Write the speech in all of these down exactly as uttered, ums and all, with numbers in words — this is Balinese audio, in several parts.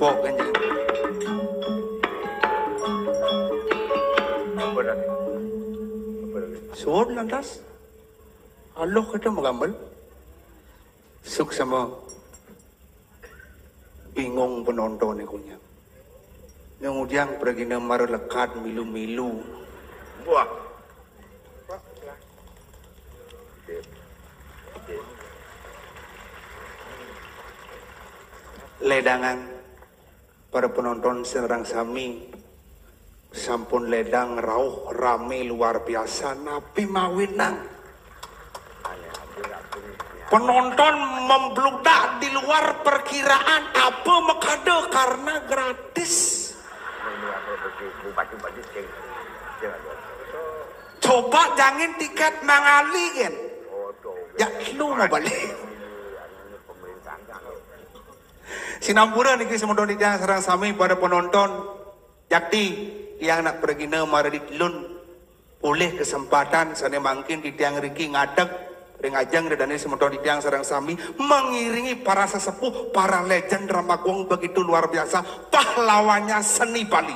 Bok kanjeng. Suud lantas. Aluh kita magambel. Suksma. Bingung penonton iku nya. Nyang ujang pragina mara lekad milu-milu. Wah. Ledangan para penonton sareng sami sampun ledang rauh rame luar biasa napi mawinang. Penonton membludak di luar perkiraan apa makada karena gratis. Coba jangin tiket mangali kan. Ya lu mau balik. Sinampura niki semeton titiang sareng sami para penonton. Yakti tiang nak pragina mara di telun polih kesempatan sane mangkin titiang riki ngadeg ring ajeng ida dane semeton titiang sareng sami mengiringi para sesepuh, para legend drama gong begitu luar biasa, pahlawannya seni Bali.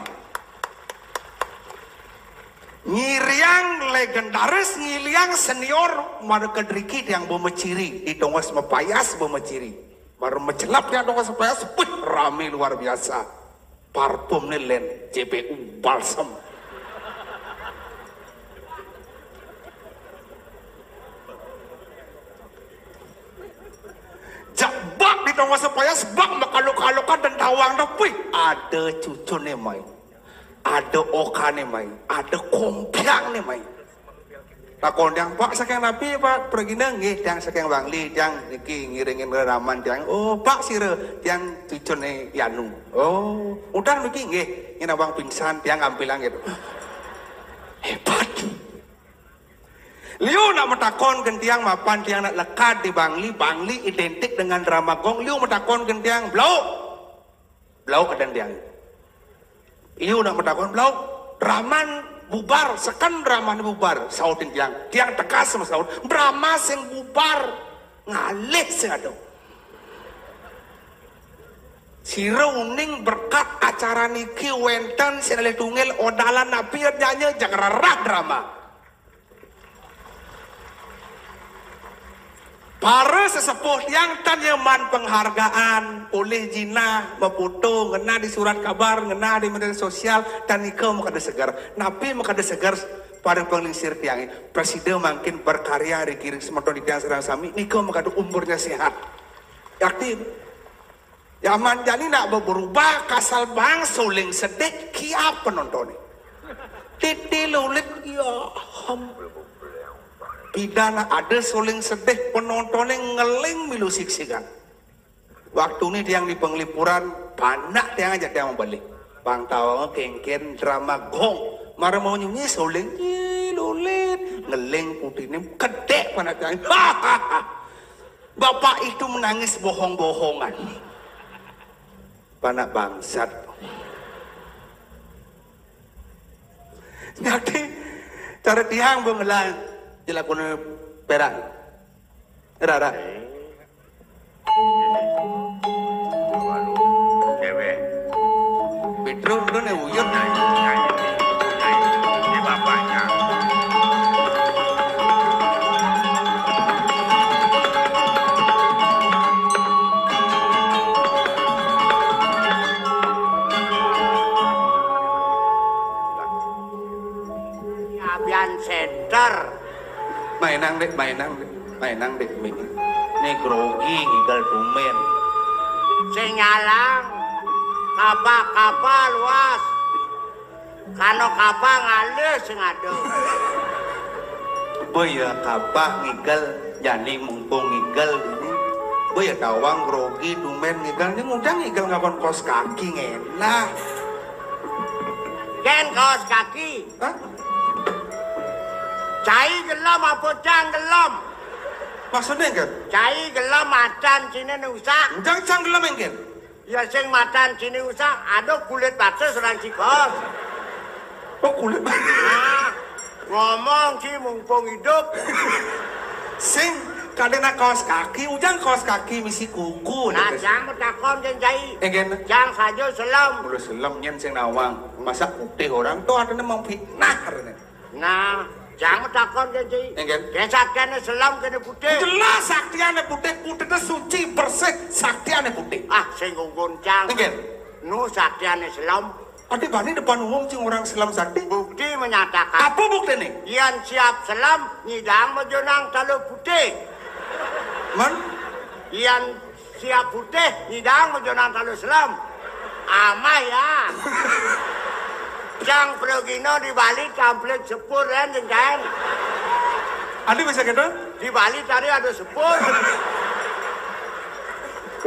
Ngiriang legendaris, ngiliang senior, mara kedriki tiang bemeciri, di tongos mepayas bemeciri. Mara mecelap tiang tongos mepayas, wih, rame luar biasa. Parfum ni len, J P U, balsam. Jak bak di tongos mepayas, bak makaluk-kalukan dan tawang dah, wih, ada cucune mai. Ada okane mai, ada kompiangne mai. Takon tiang, "Pak, saking napi, Pak?" Pragina, "Nggih, tiang saking Bangli, tiang niki ngiringin reraman tiang." "Oh, Pak, sira?" "Tiang cucune Yanu." "Oh, udah niki?" "Nggih, ngin abang pingsan, tiang ampilang gitu." Hebat. Liu nak matakon ken tiang mapan tiang nak lekad di Bangli, Bangli identik dengan drama gong. Liu matakon ken tiang, "Blau." Blau adan tiang. Liu nak matakon, "Blau, draman bubar, seken draman bubar?" Sautin tiang. Tiang tegas masaut, "Drama sing bubar, ngalih sing ada." Sira uning berkat acara niki wenten sing alih tunggal odalan napi nyanyi jang rerah drama. Para sesepuh tiang tan nyeman penghargaan, polih jinah, mafoto, ngenah di surat kabar, ngenah di media sosial, tan nika makada seger. Napi makada seger para penglingsir tiang? Prasida mangkin berkarya ring semeton tiang sareng sami, nika makada umurnya sehat. Yakti. Zaman jani nak berubah, kasal bang suling sedih, kiap penontonnya. Titi lulit, ya ham. Pidana ada suling sedih, penontonnya ngeling milu siksikan. Waktu ini tiang di penglipuran, panak tiang aja tiang balik. Bang tahu kengken drama gong. Mara mau nyunyi suling, ih, lulit. Ngeling putih ini, kedek panak tiang. Bapak itu menangis bohong-bohongan. Panak bangsat. Jadi, cara tiang bang ngelah jelakuna perak. Rara. Cewek. Pedro, lu ne uyut. Ini bapaknya. Abian center. Mainang, Dek, mainang, Dek. Mainang, Dek, mi. Ni grogi ngigel tumen. Sing nyalang. Kapah-kapah luas. Kano kapah ngalih sing ada. Boya kapah ngigel, jani mumpung ngigel ini. Boya tawang grogi tumen ngigel. Ini ngujang ngigel ngakon kaos kaki ngenah. Ken kaos kaki. Hah? Cai gelem apa cang gelem? Maksudnya, Ken? Cai gelem macan cine nusak. Ngujang cang gelem, Ken? Ya sing macan cine nusak, ada kulit batis orang cikos. Oh, kulit. Nah, ngomong ki mumpung hidup. Sing Kadén nak kaos kaki, ujang kaos kaki misi kuku. Nah, jang matakon, Cén Cai. Éngkén. Jang saja selem. Mula selem nyén sing nawang. Masa putih orang tuh ada memfitnah. Nah, jang matakon, Cén Cai. Éngkén. Kén saktiané selem, kéné putih. Jelas saktiané putih, putihné suci, bersih, saktiané putih. Ah, sing ngunggun cang. Éngkén. Nu saktiané selem. Ada bani depan umum sing orang selem sakti. Bukti menyatakan. Apa buktiné? Yén siap selem, nyidang majonang taluh putih. Man? Yén siap putih, nyidang majonang taluh selem. Amah ya. Jang pragina di Bali tamplit sepur, Cén, Cén Cai. Ada bisa gitu? Di Bali tadi ada sepur.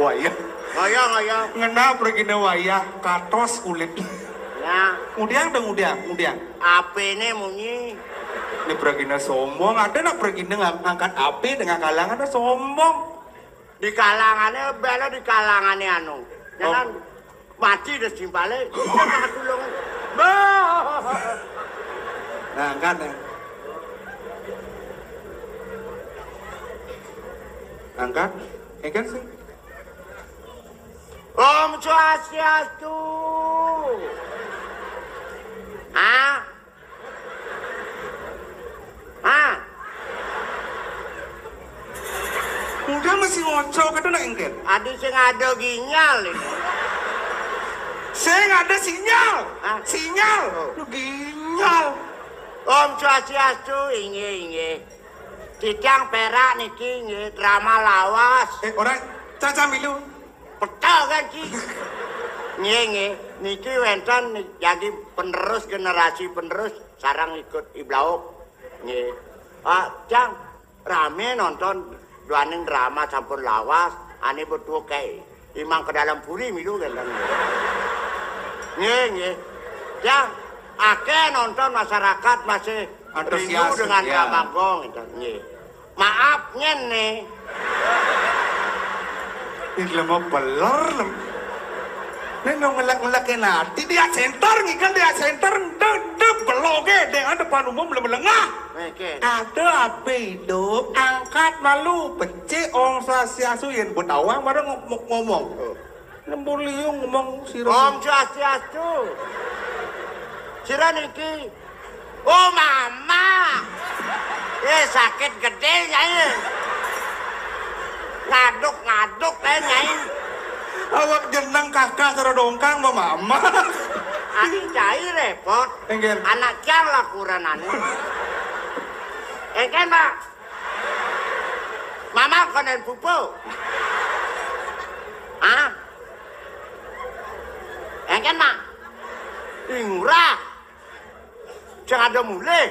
Wah, iya. Ngaya, ngaya. Ngena pragina wayah, katos kulit. Ya. Ngudiang dong, ngudiang, ngudiang. Apiné munyi. Ini pragina sombong, ada nak pragina ngang-, ngangkat api dengan kalangan, ada sombong. Di kalangané, bela di kalangané anu. Ya kan? Mati deh simpalé. Aku dong. Bah. Nah, angkat ya. Angkat. Éngkén sih. Om Swastiastu. Ah. Ah. Udah masih ngocok itu nak éngkén. Adi sing ada ginyal ini. Sing ada sinyal. Ah. Sinyal. Oh. Lu ginyal. Om Swastiastu, inggih, inggih. Titiang pérak niki, inggih, drama lawas. Eh, orang caca milu. Peta kan, Ci? Nggih, nggih. Niki wénten jagi penerus, generasi penerus sareng ikut iblauk. Nggih. Ah, Cang, ramé nonton duaning drama sampun lawas, ané betul kayak Imang ke dalam puri milu kan. Nggih, nggih. Cang, akéh nonton masyarakat masih rindu antusias dengan drama gong, gitu. Nggih. Maaf, nyén né. Ih, lemah beler, lem. Né no ngelak-ngelakin hati, dia center, ngikan dia center, de, de, beloge, dengan depan umum, lem lengah. Ada apa hidup, angkat malu, becik, Om Swastiastu, yén betawang, baru ngomong. Lembur liung ngomong sira. Om Swastiastu. Sira niki. Oh, Mama. Eh, sakit gedé, Nyai. Ngaduk-ngaduk, eh, Nyai. Awak jeneng kakak sira dongkang, Mama. Adi cai repot. Éngkén. Anak cang lah kurenané. Éngkén, Pak. Mama konen pupu. Hah? Éngkén, Mak. Ih, Ngurah. Sing ada mulih.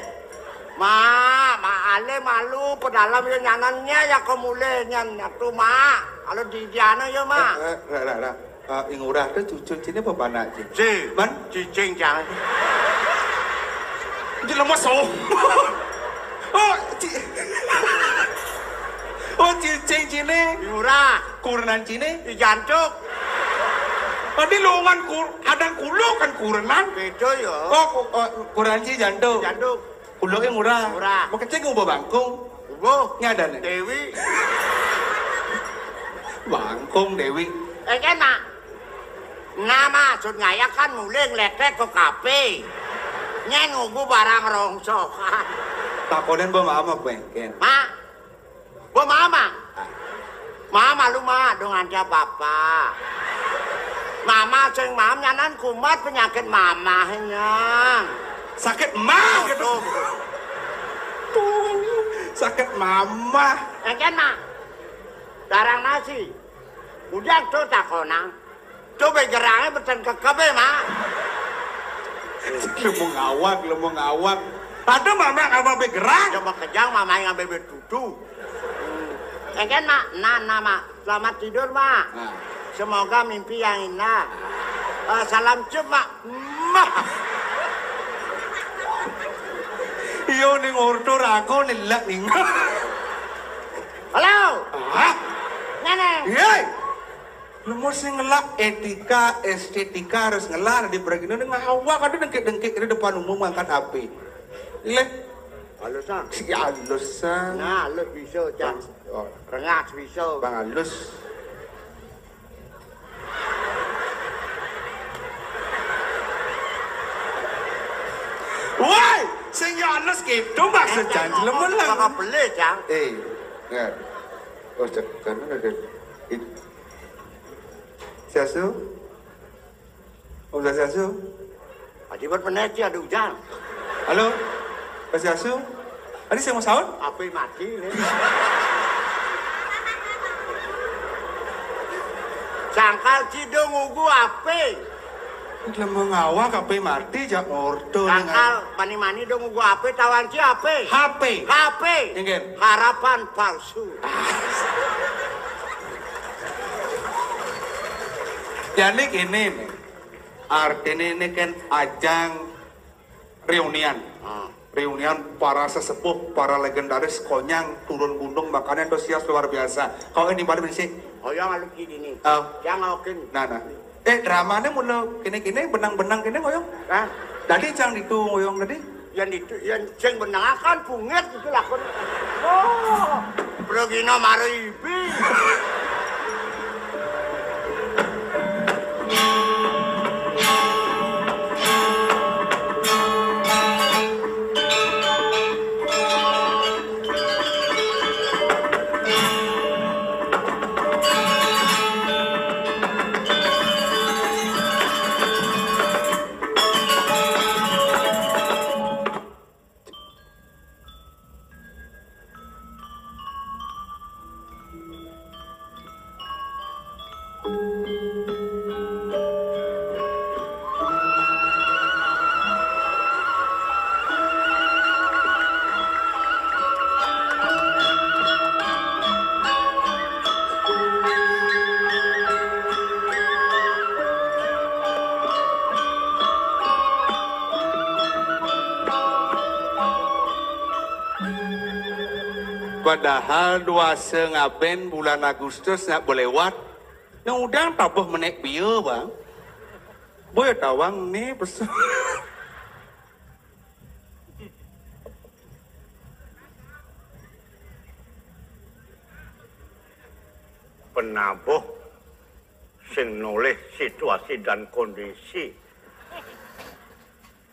Mak, Mak Ale malu pedalem ya nyanan nyai ya ke mulih nyan atu, Mak. Kalau di diana ya, Mak. Eh, eh, ra, ra, ra. Eh, I Ngurah to cucun ciné apa panak, Cing? Cing. Man? Cicing, Cang. Jelema sombong. Oh, ci-, oh, cicing ciné. I Ngurah. Kurenan ciné. I Jantuk. Tadi lowongan kur-, adan kula kan kurenan. Beda ya. Oh, ku-, oh, kurenan ci Jantuk. Jantuk. Kula ki Ngurah. Ngurah. Makecing ngubah bangkung. Ngubah. Nyadané. Déwi. Bangkung Déwi. Eh, kan, Mak. Nah, maksud ngaya kan mulih ngletek ke kafe. Nyén ngubah barang rongsokan. Takonin Mbok Mama bengken. Mak. Mbok Mama. Ah. Mama lu, Mak, dong ada papa. Mama sing mam nyanan kumat penyakit mamahnya. Sakit mah gitu. Tuh. Tuh. Sakit mamah. Éngkén, Mak. Darang nasi. Udah tuh takonang. Tuh begerangnya beten kekebe, Mak. Lu mau ngawak, lu mau ngawak. Ada mama ngapa begerang? Ya makejang mama ngambil betutu. Éngkén, Mak. Nah, nah, Mak. Selamat tidur, Mak. Nah. Semoga mimpi yang indah. Eh, salam cium, Mak. Mah. Iya, ning ordo rago nilak ning. Halo. Hah? Néné. Iya. Lemu sing ngelak etika, estetika harus ngelar di pergino ning ngawak ada dengkik-dengkik di depan umum ngangkat api. Leh. Alusan. Si alusan. Nah, alus bisa, Cang. Oh. Rengas bisa. Bang alus. Woi, sing ya alus gitu maksud janji lemen lah. Bakal beli, Cang. Eh, ya. Oh, jangan ada. Siasu? Om Swastiastu. Adi buat meneci ada hujan. Halo, Pak Swastiastu. Adi saya mau sahur? Apa mati nih? Sangkal cidung ugu apa? Lembung awak apa mati jak ordo. Sangkal mani-mani dong ugu apa tawan ci apa? H P. H P. Harapan palsu. Jadi gini nih, artinya ini kan ajang reunian. Ah. Reunian para sesepuh, para legendaris konyang turun gunung, makanya antusias luar biasa. Kau ini paling berisik. Oh ya, kalau gini nih. Oh. Yang okin. Nah, nah. Eh, dramanya mula kini-kini, benang-benang kini ngoyong. Hah? Tadi cang itu ngoyong tadi. Yang itu, yang ceng benang akan punget itu lakon. Oh, pergi no mari ibi. Padahal dua sengaben bulan Agustus nak berlewat. Yang udang tabuh menek bia, bang. Boy tawang ni pesu. Penabuh sing nolih situasi dan kondisi.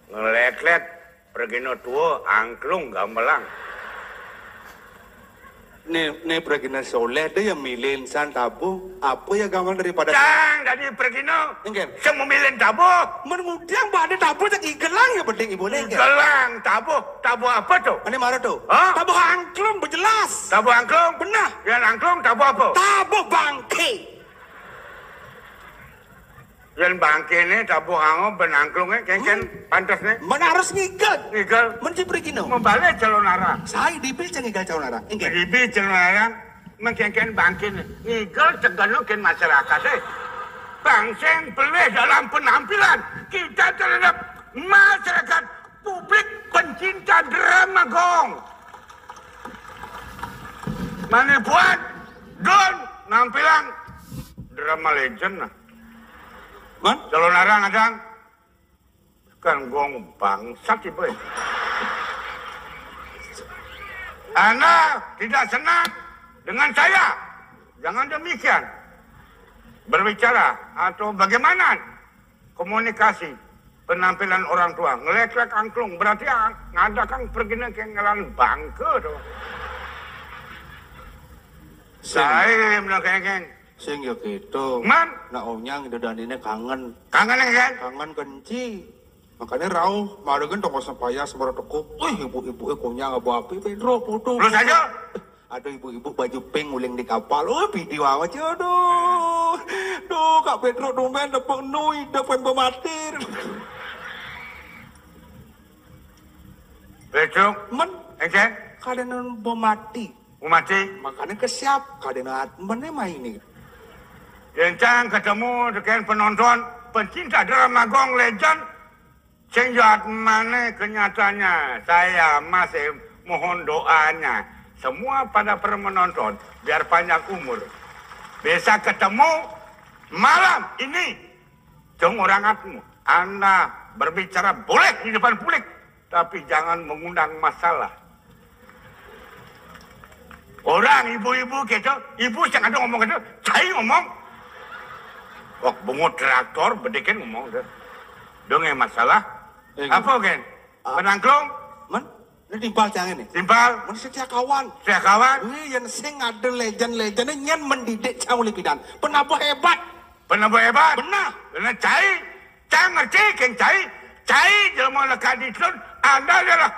Ngelet-let, pergina tua, angklung gamelang. Ni, ni pergina soleh dia yang milih insan tabuh. Apa ya gamal daripada Cang, dari pergina. Engken. Sing memilih tabuh. Mengudiang pada tabuh tak igelang ya penting ibu ni. Igelang tabuh. Tabuh apa tu? Ini marah tu. Ha? Tabuh angklung berjelas. Tabuh angklung? Benar. Yang angklung tabuh apa? Tabuh bangke. Yang bangke ni tabuh angklung, ben angklung ni, kengken pantas ni. Mana harus ngigel. Ngigel. Mencipri kino. Membalik calon arah. Saya dibil cengigel calon arah. Engken. Dibil calon arah. Mengkengken bangke ni. Ngigel tegano ken masyarakat eh. Bangsa yang pelih dalam penampilan kita terhadap masyarakat publik pencinta drama gong. Mana buat Don nampilan drama legend nah. Man? Calon arang adang kan gong bangsat ibu. Anda tidak senang dengan saya? Jangan demikian. Berbicara atau bagaimana komunikasi penampilan orang tua ngeleklek angklung berarti ngadakan pergi ke ngelan bangke tu. Saya bilang kengkeng. Sing ya gitu. Man? Nak onyang itu dan ini kangen. Kangen kan? Kangen kenci. Makanya rauh, mari kan toko sepaya sembarang toko. Wih, ibu-ibu eh konyang apa api Pedro foto. Terus aja. Ada ibu-ibu baju pink nguling di kapal. Oh, video aja aduh. Duh, Kak Pedro tumben tepuk nui depan pematir. Besok men Engke? Kada nun bomati. Bomati. Makanya kesiap kada nun atmen main ini. Kencang ketemu dengan penonton pencinta drama Gong Legend. Sing jahat mana kenyataannya, saya masih mohon doanya semua pada para menonton biar panjang umur. Bisa ketemu malam ini. Cung orang atmu, Anda berbicara boleh di depan publik, tapi jangan mengundang masalah. Orang ibu-ibu gitu, ibu sing ada ngomong gitu, cai ngomong. Wah, bungut traktor, bedikin ngomong tuh. Dong yang masalah. Apa, Gen? Penangklung? Men, ini timpal cang ini. Timpal? Men setia kawan. Setia kawan? Wih, yang sing ada legend-legendnya nyen mendidik cang uli pidan. Penabuh hebat. Penabuh hebat? Benar. Benar, cai. Cang ngerti, Gen, cai. Cai, jelema lekat di Anda adalah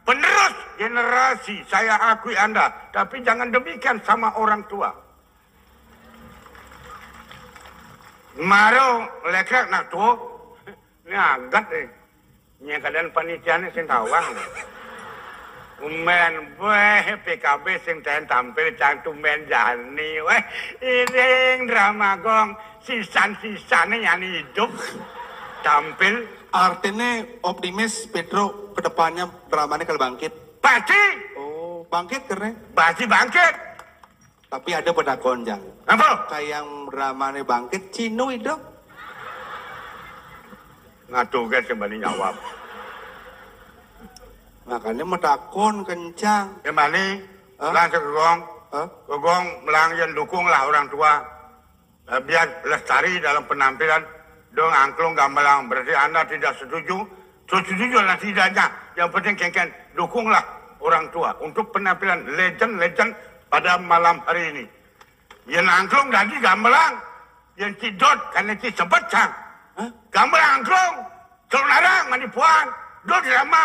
penerus generasi. Saya akui Anda. Tapi jangan demikian sama orang tua. Maro lekrek nak tuo. Ini agat nih. Nya keadaan panitia nih sing tawang. Umen, weh, P K B sing ten tampil cang tumen jani. Weh, iring drama gong. Sisan-sisannya nyani hidup. Tampil. Artinya optimis Pedro ke depannya dramanya kalau bangkit. Pasti. Oh, bangkit karena? Pasti bangkit. Tapi ada pada konjang. Apa? Kayak yang ramane bangkit, Cino hidup. Ngadu ke sembani nyawab. Makanya metakon kencang. Sembani, Hah? Melang ke gong. Hah? Ke gong, melang yang dukunglah orang tua. Eh, biar lestari dalam penampilan. Dong angklung gamelang. Berarti Anda tidak setuju. Setuju lah tidaknya. Yang penting kengken dukunglah orang tua untuk penampilan legend-legend pada malam hari ini. Yang angklung dadi gamelang, yang cidot karena ci sebet sang. Hah? Gamelang angklung, celonarang manipuan, do drama.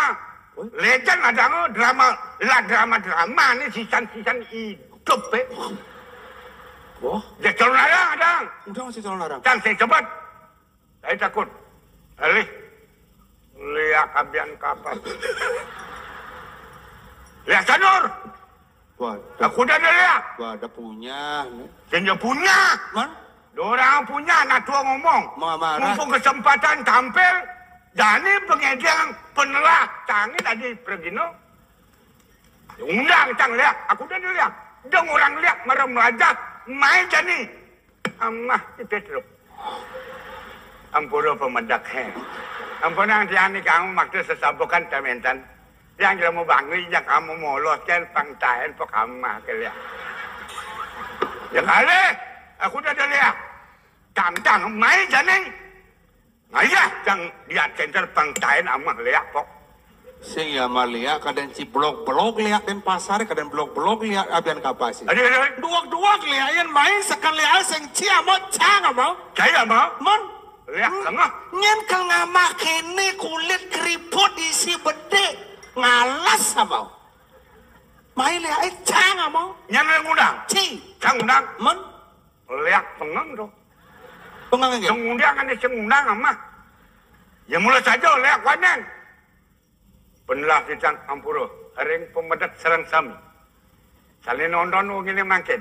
Legend ada drama, lah drama-drama nih sisan-sisan hidup eh. Wah. Dia celonarang ada. Udah masih celonarang. Sang sing sebet. Saya takut. Alih. Liak abian kapal. Liak sanur. Waduh. Aku dah liak. Waduh punya. Sing punya. Man? Orang punya, nak tua ngomong. Marah. Mumpung kesempatan tampil, Dani pengedeng penelah tangi tadi pergino. Undang cang liak, aku dah liak. Dong orang liak marah melajah, main Dani. Amah, si Pedro. Ampura pemedak, he. Ampun yang tiani kamu makta sesabukan tementan. Yang jelema bangli, yang kamu molos, kan pangtaen pok amah ke liak. Ya kali, aku dah liak. Tang-tang, mai jani. Ngayah, yang liak center pangtaen amah liak pok. Sing ya mah liak, kadang ci blok-blok liak den pasar, kadang blok-blok liak abian kapasi. Aduh, aduh. Duak-duak liak, yang main sekali aja sing ci amah cang amah. Cai amah? Mon. Liak tengah. Nyen kal ngamah kene kulit keriput isi bedik. Ngalas amah. Mai liak eh cang amah. Nyen ngundang? Ci. Cang ngundang? Mon. Liak pengang tuh. Pengang aja? Sing ngundang ane sing ngundang amah. Ya mula saja liak wanen. Penlah titiang ampura, ring pemedet sareng sami. Sane nonton wong ngene mangkin.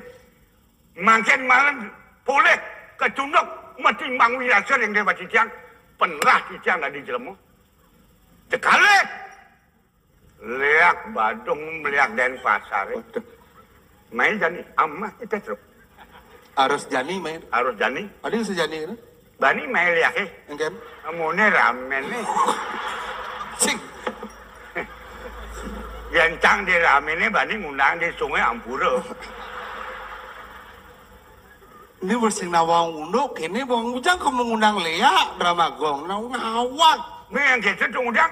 Mangkin malem polih kecunduk metimbang wirasa ring dewa titiang. Penlah titiang dadi jelema. Tekalih. Liak Badung, liak Denpasar. Waduh. Mai jani, amah kita truk. Harus jani main. Harus jani. Ada yang sejani kan? Bani mai liak eh. Engken. Amune ramen nih. Sing. Yang cang di ramen nih bani ngundang di sungai ampura. Ini bersing nawang unduk, ini bang ujang ke mengundang liak drama gong, nawang ngawak. Ini yang gitu tuh undang.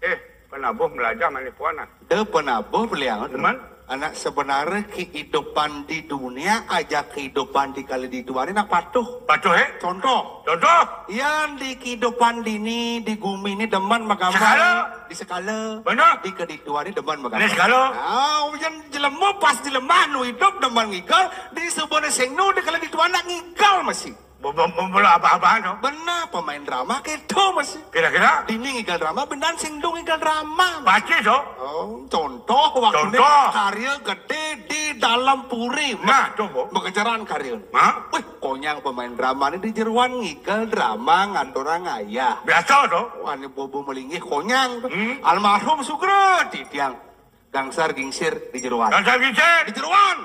Eh, penabuh belajar mani puana. De penabuh beliang. Cuman? Anak sebenarnya kehidupan di dunia aja kehidupan di kali di dua ini nak patuh. Patuh eh? Contoh. Contoh. Yang di kehidupan dini di gumi ini demen magama. Sekala. Di sekala. Benar. Di kali di dua ini demen magama. Ini sekala. Ah, yang jelema pas jelema nu hidup demen ngigal di sebenarnya sing nu di kali di dua nak ngigal masih. Bola apa-apaan tuh? Benar, pemain drama gitu masih. Kira-kira? Dini ngigal drama, benar sing dong ngigal drama. Pasti tuh. Oh, contoh waktu ini karya gede di dalam puri. Nah, tuh, Bu. Mengejaran karya. Hah? Wih, konyang pemain drama ini di jeruan ngigal drama ngantorang ayah. Biasa tuh. Wah, ini bobo melingih konyang tuh. Hmm. Almarhum Sugro di tiang. Gangsar gingsir di jeruan. Gangsar gingsir. Di jeruan.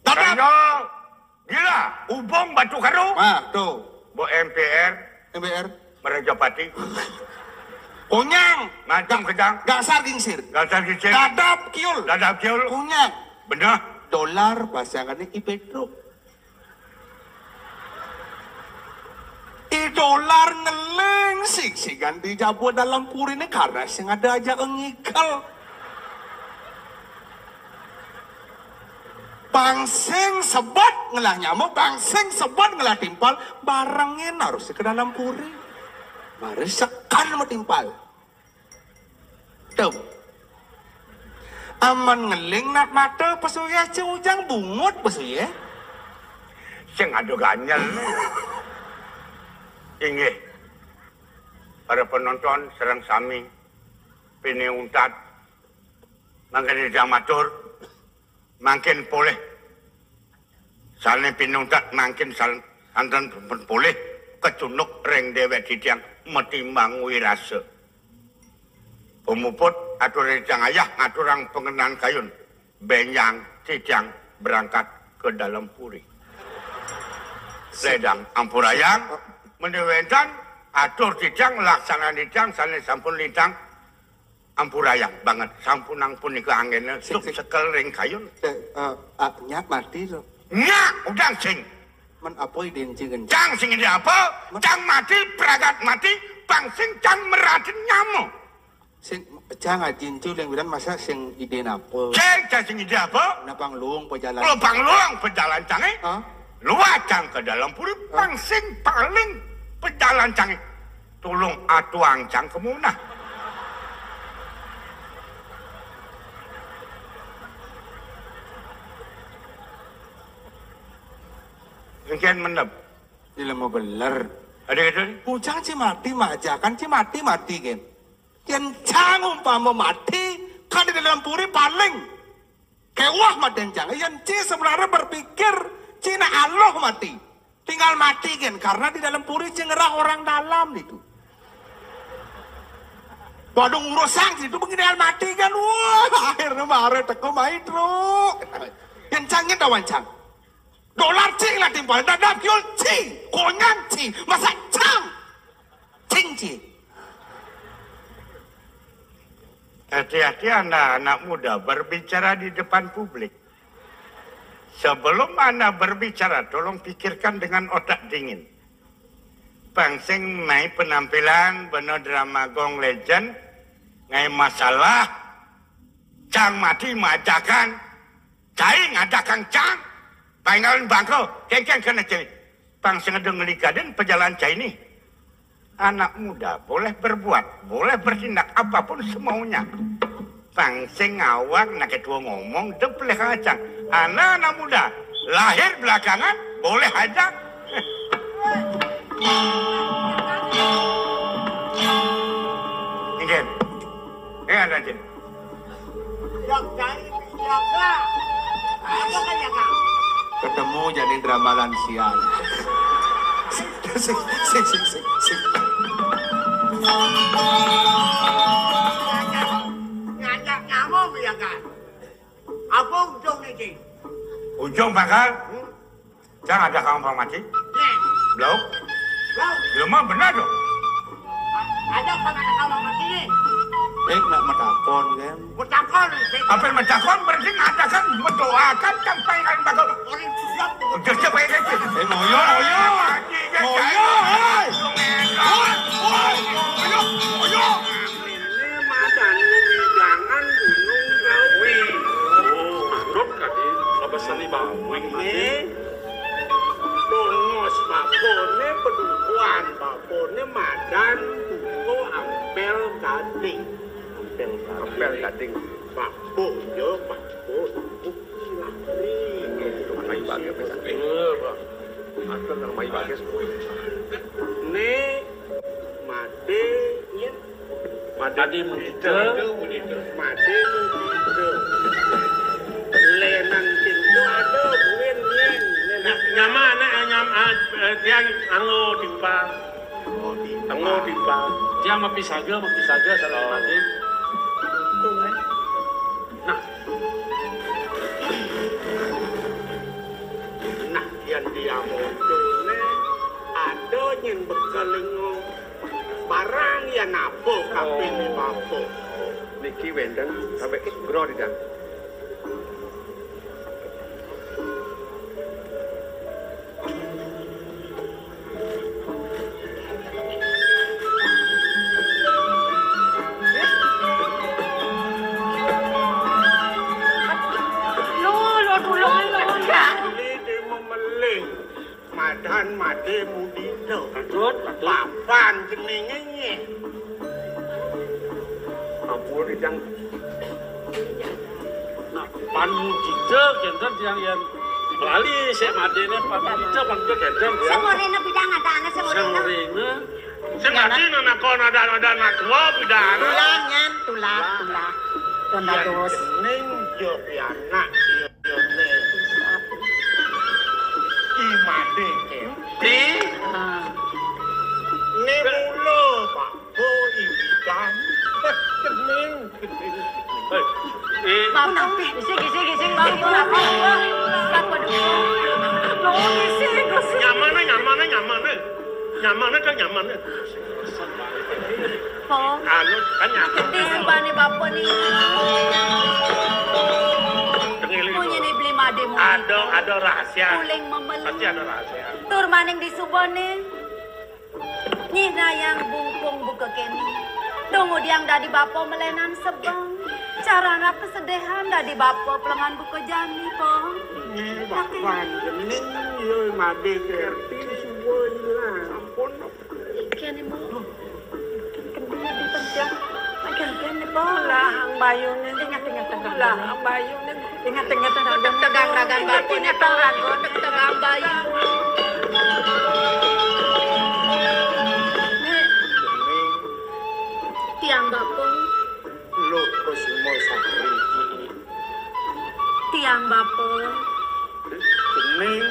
Dadap. Gila, ubung batu karu. Ah, tuh. Bo M P R. M P R. Merajapati. Kunyang. Ngancam kejang. Gasar gingsir. Gasar gingsir. Dadap kiul. Dadap kiul. Kunyang. Beneh. Dolar pasangané I Pétruk. I Dolar ngeling sigsigan di jaba dalam puriné karena sing ada ajak ngikel. Pang sing sebet ngelah nyama, pang sing sebet ngelah timpal, barengin harus ke dalam puri. Mari sekan ma timpal. Tuh. Aman ngeling nak mata pesuya cing ujang bungut pesuya. Sing adu ganjel. Inggih. Para penonton sareng sami pinih untat mangkin ijang matur mangkin polih. Sané pinuntat mangkin san-, santen pun polih kecunduk ring déwék titiang matimbang wirasa. Pemuput atur titiang ayah ngaturang pengenan kayun, bénjang titiang berangkat ke dalam puri. Ledang ampurayang, meni wénten atur titiang laksanan titiang sané sampun lintang. Ampurayang banget, sampunang punika anggéna sing, sing sekel ring kayun. Eh, eh, ah, nyak mati to. Nyak, udah sing. Men apa idin cing? Cang sing idin apa? Men- Cang mati, pragat mati, pang sing cang meratin nyama. Sing cang ajin cu ling wiran masa sing idin apa? Cang, cang sing idin apa? Napa ngeluung pejalan? Kalau pang luang pejalan cangé. Hah? Luar cang ke dalam puri, pang sing paling pejalan cangé. Tulung atuang cang kemunah. Engkén mendep. Ilmu beler. Ada gitu nih? Bujang ci mati majakan ci mati mati kan. Yen cang umpama mati, kan di dalam puri paling kewah madan cang. Yen ci sebenarnya berpikir, cina Allah mati. Tinggal mati kan, karena di dalam puri ci ngerah orang dalam itu. Waduh ngurus sang itu begini mati kan, wah akhirnya mare teko mai truk. Yen cang yen dawan cang. Dolar cing lah timpal, dadap kiul cing, konyan cing, masa cang. Cing cing. Hati-hati Anda anak muda berbicara di depan publik. Sebelum Anda berbicara, tolong pikirkan dengan otak dingin. Pang sing mai penampilan bena drama Gong Legend, ngai masalah, cang mati majakan, cai ngajakan cang, paingalan bangko, kengkeng kena cai. Pang sing ada ngeligadin pejalan cai nih. Anak muda boleh berbuat, boleh bertindak apapun semaunya. Pang sing ngawak nak ketua ngomong, dep leh kacang. Anak-anak muda, lahir belakangan, boleh aja. Inggih. Inggih, Raden. Yang cai jaga. Apa kan jaga? Ketemu jadi drama lansia. Sing, sing, sing, sing, sing. Ngajak, ngajak nyamuk ya kan? Apa ujung nih, Cing? Ujung bakal? Hmm? Cang ada kawan pang mati? Nih. Blok. Blok. Lemah benar dong. Ada kawan ada kawan mati nih. Eh, nak metakon kan? Metakon, Cing. Apa yang metakon? Berarti ngadakan, mendoakan, sampai kan bakal. Orang siap. Udah siap kayak gitu. Eh, ngoyo, ngoyo. Ngoyo, eh. Ngoyo, ngoyo, ngoyo. Ini madan wewidangan Gunung Kawi. Oh, manut kadi, lebesan di bawing. Ini tongos bapané, pedukuhan bapané madan Buto Ampel Gading. Ampel Gading. Ampel Gading. Bapa, ya, bapa. Bukan lagi. Mai bagus, Pak. Iya, Pak. Atur nang mai bagus. Né Madé, nyén. Madé Mudita. Madé Mudita. Lénan cintu ada buin nyén. Nyama anak nyam, ah, eh, tiang anggo timpal. Oh, timpal. Anggo timpal. Tiang mapisaga, mapisaga, salah Madé. Nah. Nah, yén dia munculné ada nyén bekelingo barang yén apa kapiné bapa. Niki wénten sampai sugra di dalam. Adan Madé Mudita. Patut, patut. Papan jenengé nyéh. Ampun, Ijang. Nah, Pan Mudita kénten tiang yén lali, sék madéné Pan Mudita, Pan Mudita kénten tiang. Sing orina bidang adané, sing orina. Sing orina. Sing adi nanakon adan-adan atua bidang. Tulah, Nyan, tulah, tulah. Don dados. Yén jeneng ya pianak, ya, ya, né. I Madé Kerti. Ah. Né mula bapa i bidang. Jeneng, jeneng. Hei, eh. Bapa. Isik, isik, isik, isik. Bapa. Bapa. Bapa, duh. Loh, isik, isik. Nyamané, nyamané, nyamané. Nyamané, kan nyamané. Po. Anu, kan nyamané. Di subané bapa ni. Dengéling. Munyiné beli madé mudita. Ada, ada rahasia. Uling memelih. Pasti ada rahasia. Tur maning di subané. Nyinayang bungkung buka kéné. Dong ngudiang dadi bapa melénan sebeng. Carana kesedihan dadi bapa pelengan buka jani, po. Nggih, Bapak jeneng ya Madé Kerti suba ilang. Sampun. Kéné, Mo. Kendhi dipencet. Agak kéné, po. Lah, ang bayuné. Ingat, ingat, ingat. Lah, ang bayuné. Ingat, ingat, ingat. Tegang ragan bapa. Ingat, ingat, ragan. Tegang bayu. Tiang bapa. Loh, Kusuma Sari. Tiang bapa. Jeneng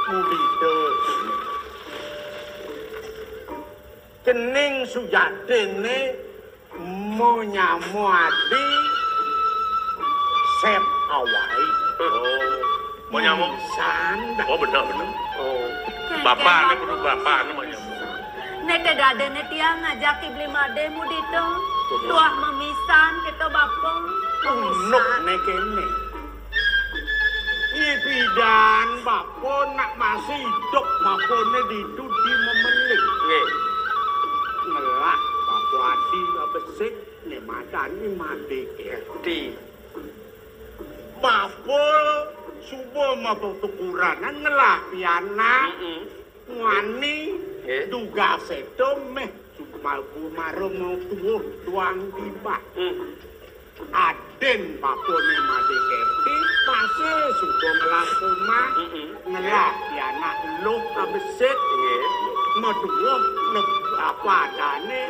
Mudita. Jeneng sujatiné manyama adi Sép Awai. Oh, manyama. Insan. Oh, bener, bener. Oh. Bapané kudu bapané manyama. Né té dadiné tiang ngajak I Bli Madé Mudita. Tuah mamisan kita bapa. Unuk né kéné. Ipidan bapa nak masih idup bapané ditu di memelih. Nggih. Ngelah bapa adi besik né madan I Madé Kerti. Bapa suba mapetukuranan ngelah pianak. Mm-mm. Muani. Nggih. Dugasé to méh sumabu mara mau tuwuh tuang tiba. Hmm. Adin bapané Madé Kerti masih suba ngelah omah, mm-mm, ngelah pianak luh abesik. Nggih. Maduwuh leb-, apa adané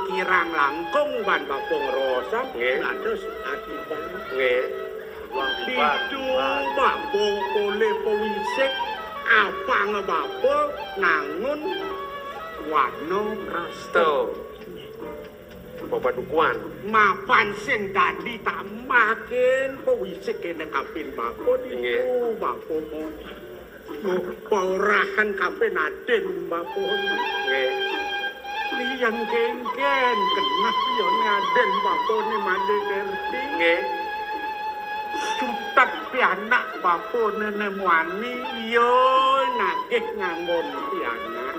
kirang langkung ban bapa ngrosang. Nggih. Dados atiban. Nggih. Ditu bapa polih pawisik, apang bapa nangun wana prasta. Tuh. Bapak dukuan. Mapan sing dadi tambahin pawisik kéné kapin bapa ditu. Nggih. Bapa mau Paurahan kapin adin bapa. Nggih. Liyang kénkén keneh yané adin bapané Madé Kerti. Nggih. Cutet pianak bapané né muani, ya nagih nganggon pianak.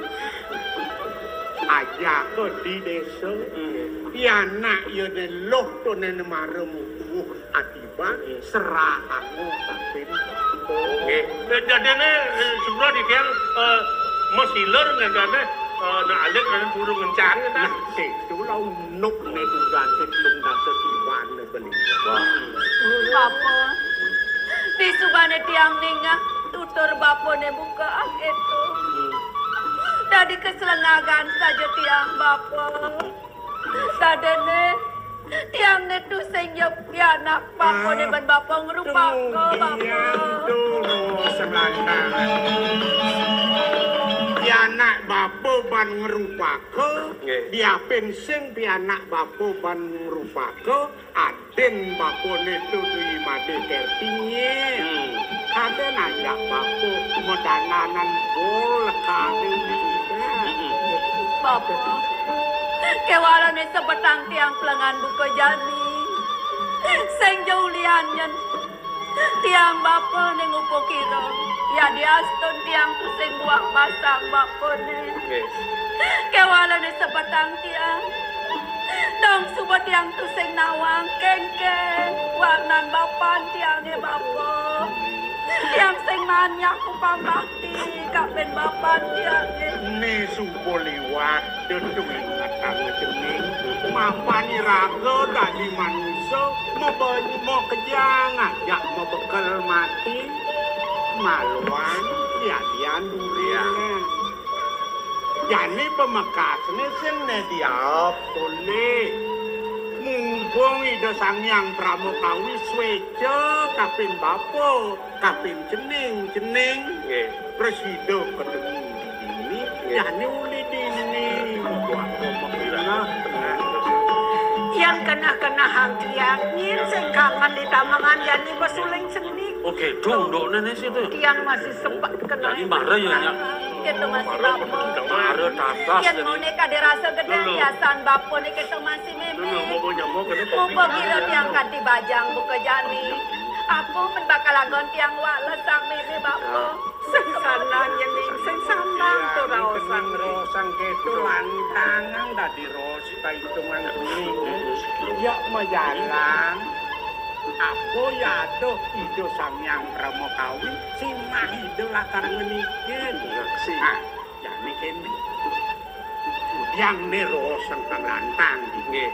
Ajaka di désa. Nggih. Pianak yané luh to né mara mutuh ati Bang, serahanga kapin. Nggih. Eh, dadiné, eh, sura di tiang, eh, masilur ngendané, eh, nak alit nang burung ngencang, kan? Nah, situ lah unuk né tugasé telung dasa tiban né beli. Wah. Bapa, di subané tiang ningeh tutur bapané buka akéto. Hmm. Dadi kaslengagan saja tiang, Bapa. Sadéné tiang né tusing ya pianak bapané. Ah, ban bapa ngrupaka, Bapa. Tunggian dulu selantangan. Pianak bapa ban ngrupaka, nggih, diapin sing pianak bapa ban ngrupaka, adin bapané tu Dwi Madé Kerti nggih. Hmm. Kadén ajak bapa madananan bol kadén. Bapa, kéwalané sebetang tiang pelengan buka jani. Sing ja ulian nyén tiang bapané ngupa kira. Yadiastun tiang tusing buah basang bapané. Nggih. Kéwalané sebetang tiang. Dong suba tiang tusing nawang kénkén warnan bapan tiangé, Bapa. Tiang sing manyak upamati, kapin bapan tiang nggih. Né suba liwat, dedu ingetang cening. Mapan iraga dadi manusa, mabenya makejang ajak mabekel mati. Maluan, yadian durian. Jani pamekasné sing né diaob tolih. Mumpung Ida Sang Hyang Pramakawi swéca kapin bapa, kapin cening-cening, nggih, prasida ketemu di dini, nggih, jani uli dini. Wah, pamekasné. Yén keneh-kenehang tiang, nyén sing kangen di tamengan jani basuling seni. Oké, dong, dong, nenek situ. Tiang masih sempat keneh. Jani mara ya, Nyak? Kita masih lama. Mara tatas. Yén jani. Moné kadé rasa gedé, lho, lho, biasan bapa né kita masih mémé. Lho, lho, mau, mau nyamuk, ini kopi. Mumpung kira tiang kanti bajang buka jani. Apa men bakal anggon tiang wales sang mémé bapa? Ya. Sing sanang yén ning, sing sanang. Ya, to raosang. Raosang kéto lantangan dadi raos kaitungan kuning. Ya majalan. Apa ya aduh Ida Sang Hyang Pramakawi sinah Ida lakar ngenikin. Nah, jani kéné. Yang né raosang kang lantang. Nggih.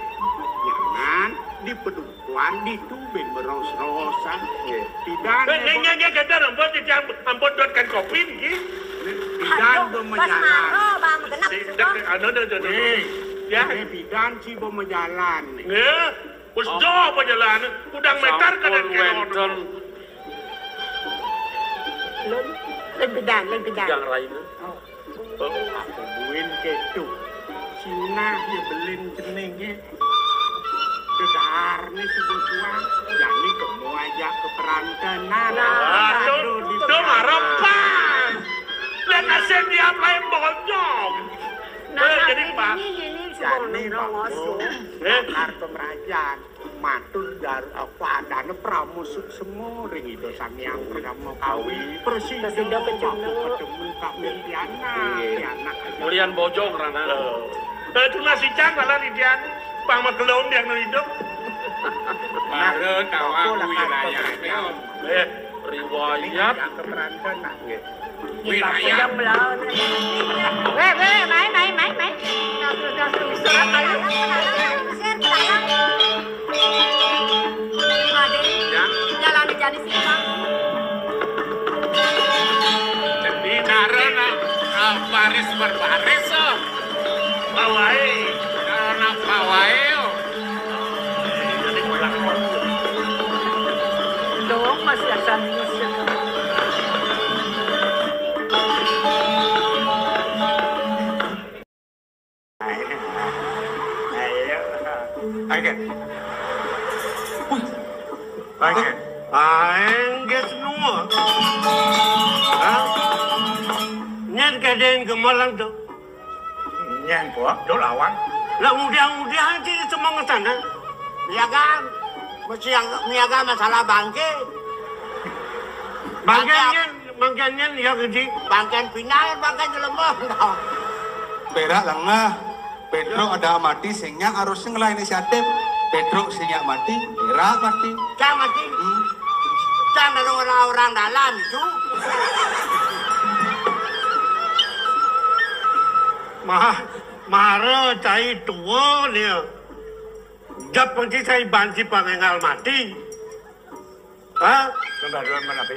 Nyanan di pedu- Wan ditu ben meros-rosan. Nggih. Pidan. Eh, nggih, nggih, nggih, nggih, ampun, ampun, ampun, dot kan kopi niki. Pidan. Aduh, bemejalan. Bas Maro, Bang, genep. Anu, anu, anu, anu. Nggih. Ya. Nggih, pidan si bemejalan. Nggih. Wis do bemejalan. Udang meter kadang kena wénten. Lun, lun pidan, lun pidan. Yang lain. Oh. Aku buin kéto. Sinah ya belin jenengé. Dedaharné suba tuang, jani kemu ajak ka perantenan. Aduh, aduh, di dong perantenan. Harapan. Lah nasib dia main bonyong. Nah, eh, jadi pas. Ini, ini suba jani nongos. Bagus. Eh? Bakar pemerajan. Matur dar-, apa adané pramusuksema ring Ida Sang Hyang Pramakawi. Prasida. Prasida kecunduk. Ketemu kabéh pianak, nggih, pianak aja. Mulian bojong rana. Eh, tunas icang malah ridian. Pang magelom yang idup. Baru tawa apa lakar wilayahnya. Eh. Riwayat. Nggih. Wilayah. Wéh, wéh, mai, mai, mai, mai. Surat ayu. Ya. Jalan jani simpang. Jadi nara nak, ah, baris berbaris, ah. Pawai. Nara nak pawai, oh. Dong masih asal Indonesia. Ayo. Ayo. Ayo. Ayo, geus nua. Hah? Nyén kadén gemelan tuh. Nyén kok, do lawan. Lah, udah-udah aja di semua sana. Miaga, mesti yang miaga masalah bangké. Bangké nyén, bangké nyén ya gedé. Bangké pindah, bangké jelema. Berak lengah. Pétruk ada mati, sing nyak harus ngelain inisiatif. Pétruk sing nyak mati, berak mati. Cang mati. Hmm. Cang ada orang-orang dalam itu. Mah, mara cai tua nih. Jap kunci cai banci pangénggal mati. Hah? Kembaruan menapi?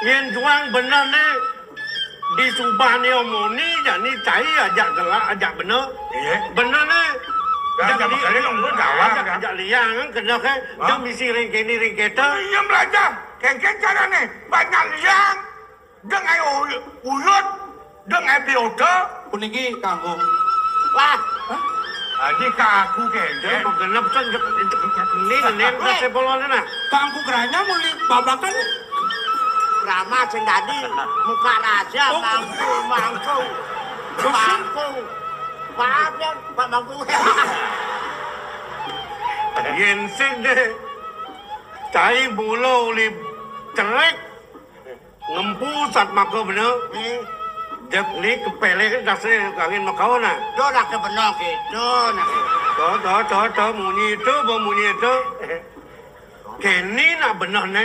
Yén juang bener né, di subahné omoni, jani cai ajak gelak, ajak bener. Iya. Bener né. Lah, ajak jam di-, kali nunggu gawang, ajak, kan? Ajak liang, kan, kena, kan? Hah? Jam bisi ring kéné, ring kéto. Iya, belajar. Kéngkén carané. Banyak liang. Deng ae uy-, uyut, deng ae pioda. Puniki kanggo. Wah. Hah? Adi ka aku kengken. Genep sen, ini, ini, kasih polone, nah. Kanggo geranya muli babakan. Rama sing dadi, muka rahasia, oh. Mangku, mangku. Mangku. Maaf ya, Pak Mangku. Yén sing deh. Cai mula uli cerik. Ngempu sat maka bener. Hmm. Dep ni kepelek dasar kawin makawa nah. Do dah ke bener gitu nah. Do, do, do, do, munyi itu, bo munyi itu. Kéné nak benehné,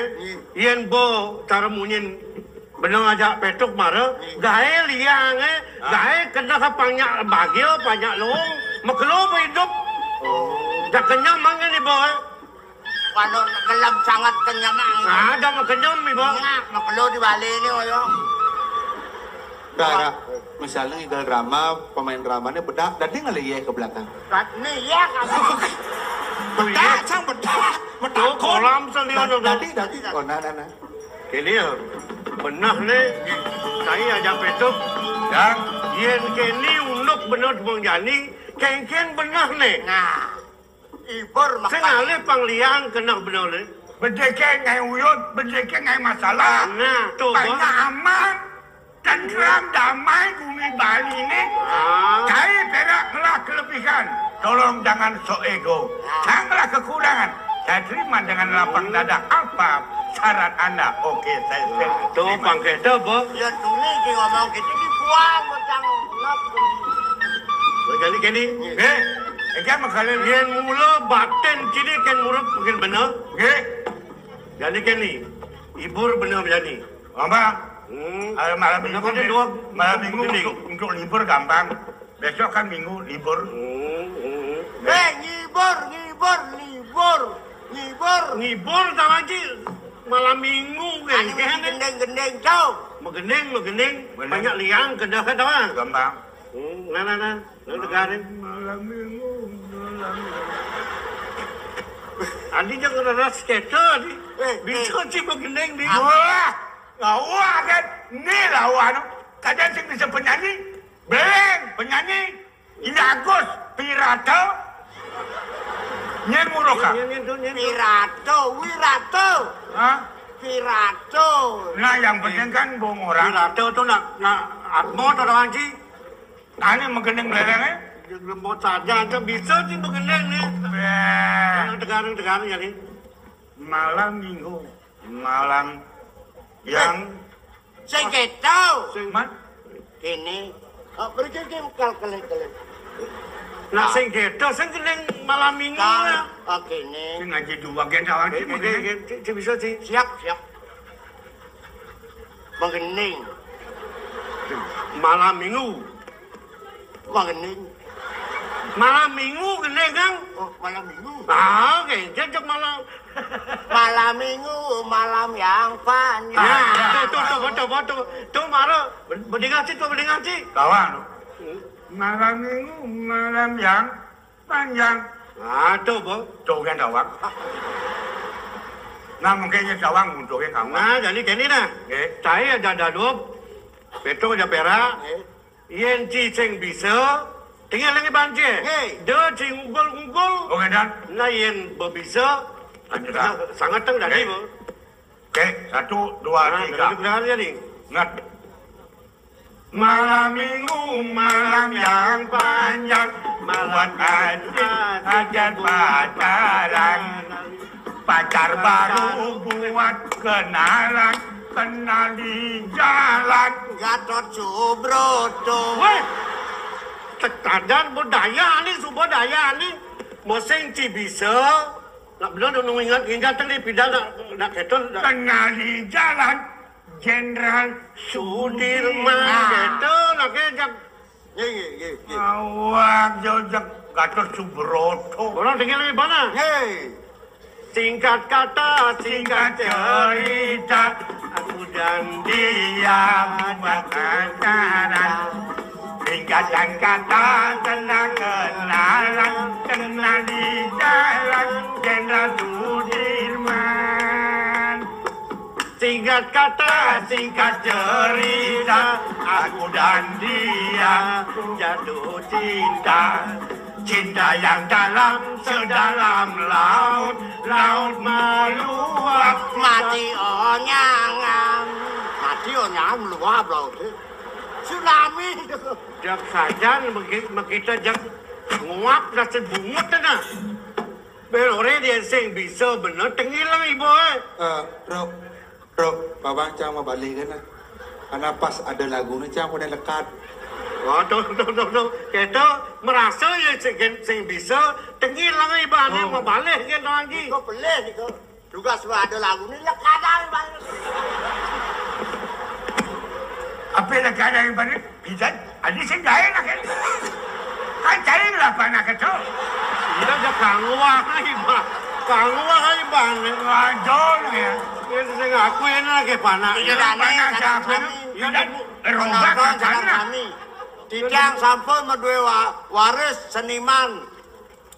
yén ba cara munyin beneh ajak Pétruk mara, gaé liangé, gaé keneh panjak bagil, panjak luung, makelo ba idup. Dah kenyem mangkin iba, eh. Kalau gelem sanget kenyem, ah. Ah, dah makenyem iba. Nya, makelo di balé né, ya. Dah, dah. Misalnya ngigel drama, pemain dramanya bedak, dadi ngalih yéh ke belakang. Kat né yéh, kamu. Bedak, sang bedak. Bedak. Kolam sendiri. Dadi, dadi. Oh, nah, nah, nah. Kéné ya, beneh né, saya ajak Pétruk. Ya. Yén kéné unduk beneh Bang Jani, kénkén beneh né. Nah, ibur. Sing makan. Alih pang liang keneh beneh né. Bedéké ngai uyut, bedéké ngai masalah. Nah, to, Bang. Banyak aman. Tentram damai bumi Bali ini, ah, saya perak ngelah kelebihan. Tolong jangan sok ego. Janganlah kekurangan. Saya terima dengan lapang dada apa syarat anda. Oke, saya terima. Nah, to pang kéto, Bo. Ya, tulis di ngomong gitu, dibuang, bocang. Ngap. Jadi kéné. Nggih. Iki makale. Yén mula batin kéné kén murub mungkin bener. Nggih. Jadi kéné. Ibur bener jadi. Apa? Hmm. Eh, malam minggu, malam minggu untuk, untuk libur gampang. Besok kan minggu libur. Hmm, hmm, hmm. Eh, ngibur, ngibur, libur, ngibur. Ngibur tau aja. Malam minggu kan. Gending-gending, tau. Magending, magending. Bener. Banyak liang, kedah, kedah. Gampang. Hmm, nah, nah, nah. Nang tegaring. Malam minggu, malam minggu. Adi jangan keras kéto, Adi. Eh, bisa, eh. Bisa sih magending, Di. Wah, lawa kan. Né lawa, anu. Kadang sing bisa penyanyi. Beleng, penyanyi. Iya, Agus, Pirata. Nyén muruh, Kak. Nyén, nyén, nyén, nyén. Pirata, Wirata. Hah? Pirata. Nah, yang penting kan bong orang. Wirata to nak, nak atmo to orang ji. Ane magending belengé? Lembut saja, aja bisa sih magending né. Beh. Yang tegaring-tegaring ya, nih. Malam minggu, malam yang. Eh, sing kéto. Sing man? Kéné. Oh, berarti dia kal-, kelek-kelek. Nah, sing kéto, sing gending malam minggu. Kal-, ya. Oh, kéné. Sing aja dua gendawan sih, magending. Sing bisa sih. Siap, siap. Magending. Malam minggu. Magending. Malam minggu gending, Kang. Oh, malam minggu. Ah, oke, jejak malam. Malam minggu, malam yang panjang. Nah, tuh, tuh, tuh, betul, betul. Tuh, mara, bedingan sih, tuh, bedingan sih. Kawan. Hmm. Malam minggu, malam yang panjang. Nah, tuh, Bo. Tuh, kan, kawan. Nah, mungkin nya kawan untuk kawan. Nah, jadi kéné nah. Nggih. Saya ada dua. Betul aja perak. Nggih. Yén ci sing bisa, tengil lagi banci. Nggih. Da sing ngugul-ngugul. Oh, ngédan. Nah, yén ba bisa, sanget teng dadi, Bo. Oke, satu, dua, tiga. Nah, duduk dah aja nih. Ingat. Malam minggu, malam yang panjang, buat hati hajat pacaran. Pacar baru buat kenalan, kenal di jalan. Gatot Subroto. Wéh, tekadan budaya nih, subodaya nih. Mosing ci bisa. Nak bener nu ingat, ingat tadi pidan nak, nak kéto, nak. Kenal di jalan, Jenderal Sudirman. Sudirman, nah. Kéto, nak kéto. Nggih, nggih, nggih, nggih. Awak jejak Gatot Subroto. Orang tinggal di mana? Nggih. Singkat kata, singkat cerita, aku dan dia buat pacaran. Singkatan kata, tenang kenalan, kenal di jalan Jenderal Sudirman. Singkat kata, singkat cerita, aku dan dia jatuh cinta. Cinta yang dalam sedalam laut, laut meluap. Mati onyangan. Mati onyangan meluap laut. Tsunami. Jak sajan megi-, mekita jak nguap nasi bungut na. Belore dia sing bisa bener tengil lang ibu, eh. Eh, Rok, Rok, Bawang cang mabalih kan, ah. Karena pas ada lagunya cang udah lekat. Oh, tuh, tuh, tuh, tuh. Kita merasa ya sing, sing bisa tengil lang ibu, ane mabalih kan lagi. Kok pelih kok. Dugas lu ada lagu ni, lekadang balik. Apa lekadang balik? Pisan, ada sing gaé lah kan. Kan cari lah panak itu. Iya, ada kanggo waé, Bang. Kanggo waé, Bang. Waduh, ya. Ya, sing aku ini lagi panak. Iya, panak siapa? Iya, kan, rombak. Titiang sampun madué wa-, waris seniman.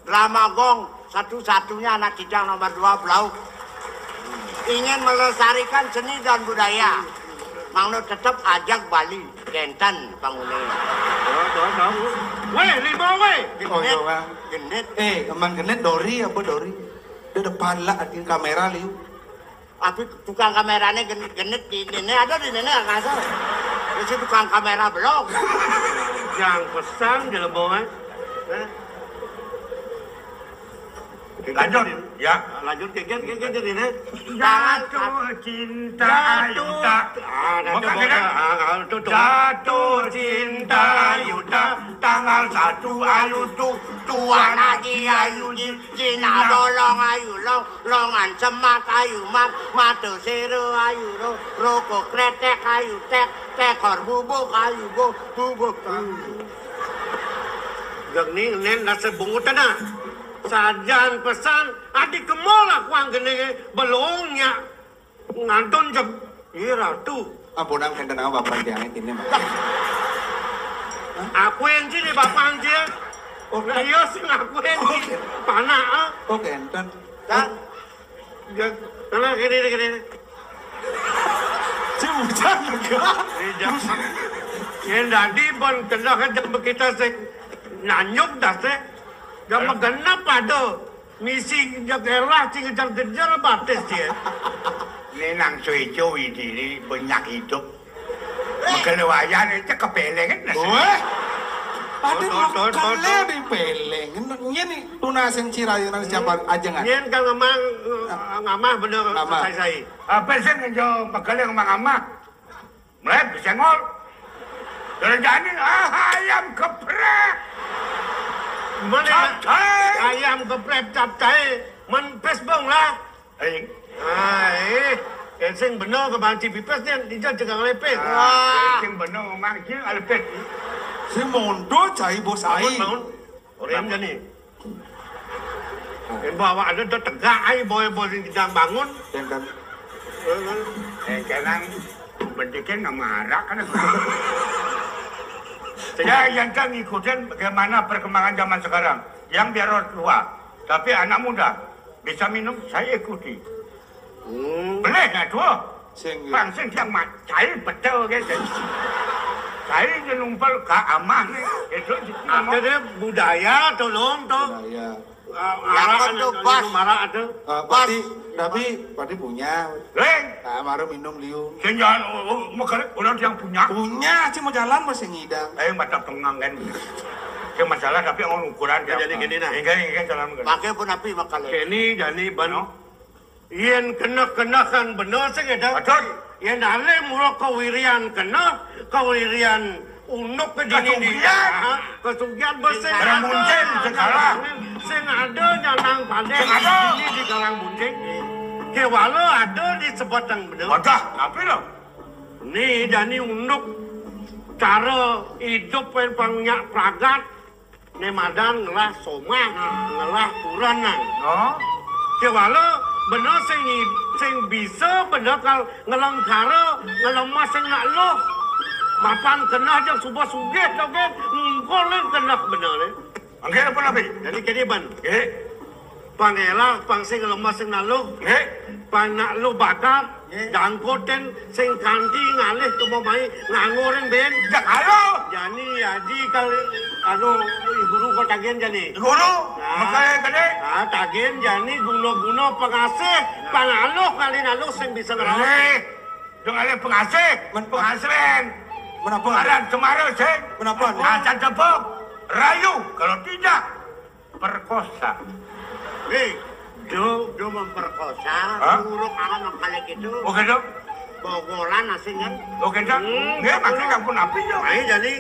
Drama Gong, satu-satunya anak Cidang nomor dua, Blau. Ingin melestarikan seni dan budaya. Mangno tetep ajak Bali, kénten pangune. Wéh, lima wéh. Genit. Genit. Eh, emang genit Dori apa Dori? Di depan lah, artinya kamera, Liu. Tapi tukang kameranya gen-, genit di ini ada di ini, nggak salah. Itu tukang kamera belum. Yang pesan jelema, eh. Lanjut, ya. Lanjut, ke, ke, ke, ke, ini. Jatuh cinta ayu tak. Ah, jatuh cinta ayu tak. Tanggal satu ayu tu. Tuan Haji ayu ji. Cina bolong ayu long, longan semat ayu mat, mata sera ayu ro, rokok kretek ayu tek, tekor bubuk ayu bo, bubuk ayu. Geng ni nén rasa bungut tanah. Sajan pesan, adi kemol lah kuang geni belongnya. Ngantun jeb, iya, Ratu. Ampunang, kénten apa bapak tiangé kini, Mas? Aku yang sini bapak anjir. Oh, nah, iya sing aku yang sini. Panak, ah. Oh, kénten. Kan? Ya, tenang, gini, gini. Si bujang juga. Iya, jangan. Yang tadi pun kenal kan jam kita sing nanyuk dah sih. Jam genep ada. Misi ngejar lah, sing ngejar-ngejar batis dia. Né nang suéco widini banyak hidup. Mekele wayan itu kepeleng kan. Wéh. Ada mekele dipeleng. Nyén tunasin cirayunan siapa ajengan. Nyén kan ngamah, ngamah bener. Ngamah. Sai-sai. Apa sih ngejo mekele ngamah-ngamah? Mlép, senggol. Kerjaan ini, ah, ayam geprek. Mana capcay. Ayam geprek, capcay. Men Facebook lah. Eh. Ah, eh. Yang sing bener ke banci pipis ni, dia cakap lepis. Ah, wah. Yang sing bener memang dia lepis. Si mondo cai bos ai. Bangun, bangun. Orang jani. Yang bawa ada tu tegak ai, boy, boy, yang kita bangun. Yang kan. Eh, kan. Eh, kenang, pentingnya nama arak kan. Ya, yang kan ngikutin bagaimana perkembangan zaman sekarang. Yang biar orang tua, tapi anak muda bisa minum, saya ikuti. Hmm. Boleh nggak tuh? Sing. Bang, sing yang mak, saya betul gitu. Saya je numpal ke amah ni. Itu ngomong. Ada dia budaya, tolong tu. Budaya. Ah, yang arak kan ada, tu, Bas. Minum arak ada. Ah, Bas. Pati, tapi Pati punya. Leng. Ah, baru minum liu. Sing jangan, oh, oh, makan orang yang punya. Punya, cuma jalan masih ngidang. Eh, mata pengang kan. Dia masalah, tapi orang ukuran dia. Jadi gini nah. Enggak, enggak, jalan. Pakai pun api makan. Kini jadi ban. No. Yén keneh-kenehan bener sing éda. Betul. Yén alih mula kawirian keneh, kawirian unduk ke dini di. Kasugihan. Ha, kasugihan bes sing ada. Karang Buncing, sing kalah. Sing ada nyanang padeh. Sing ada. Di sini di Karang Buncing. Kéwala ada di Sebeteng bener. Wadah, tapi lo. Ni jani unduk cara idup pang nyak pragat. Né madan ngelah somah, ngelah puran nang. Oh. Kéwala bener sing i-, sing bisa bener kal ngelengkara, ngelemas sing nak luh. Mapan keneh jak suba sugih dogén, ngungkul ning keneh bener né. Angké apa nabi? Jadi kéné ban. Nggih. Pang élah, pang sing lemes sing naluh. Nggih. Pang nak luh bakat, nggih, jangkoten sing kanti ngalih ke momai nganggo ring bén. Jak alo. Jani aji kali anu guru kok tagihan jani. Guru, nah, makanya gede. Ah, tagihan jani guna-guna pengasih, nah, pang aluh kali naluh sing bisa ngrawat. Nggih. Dong alih pengasih, men pengasrén. Menapa? Aran Cemara sing. Menapa? Acan tepuk. Rayu, kalau tidak perkosa. Hei, do, do memperkosa, hah? Buruk amat mengkalik itu. Oh, gitu? Bogolan asing kan? Oh, gitu? Hmm, nggih, betul. Maksudnya ampun api, yo. Nah, jadi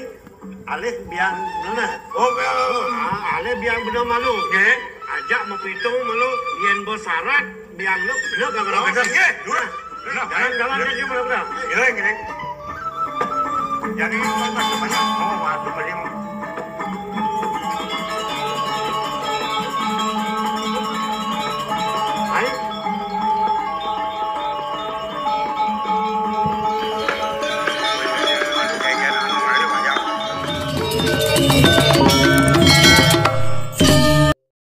alih biang bener. Oh, gitu. Ah, alih biang bener malu. Nggih. Ajak mapitung malu, yén bos syarat. Yang lu, lu gak ngerawat. Bener, iya, dulu. Bener, jalan-jalan kan dia malah udah. Iya, gini. Jadi, pas temannya, oh, waktu beli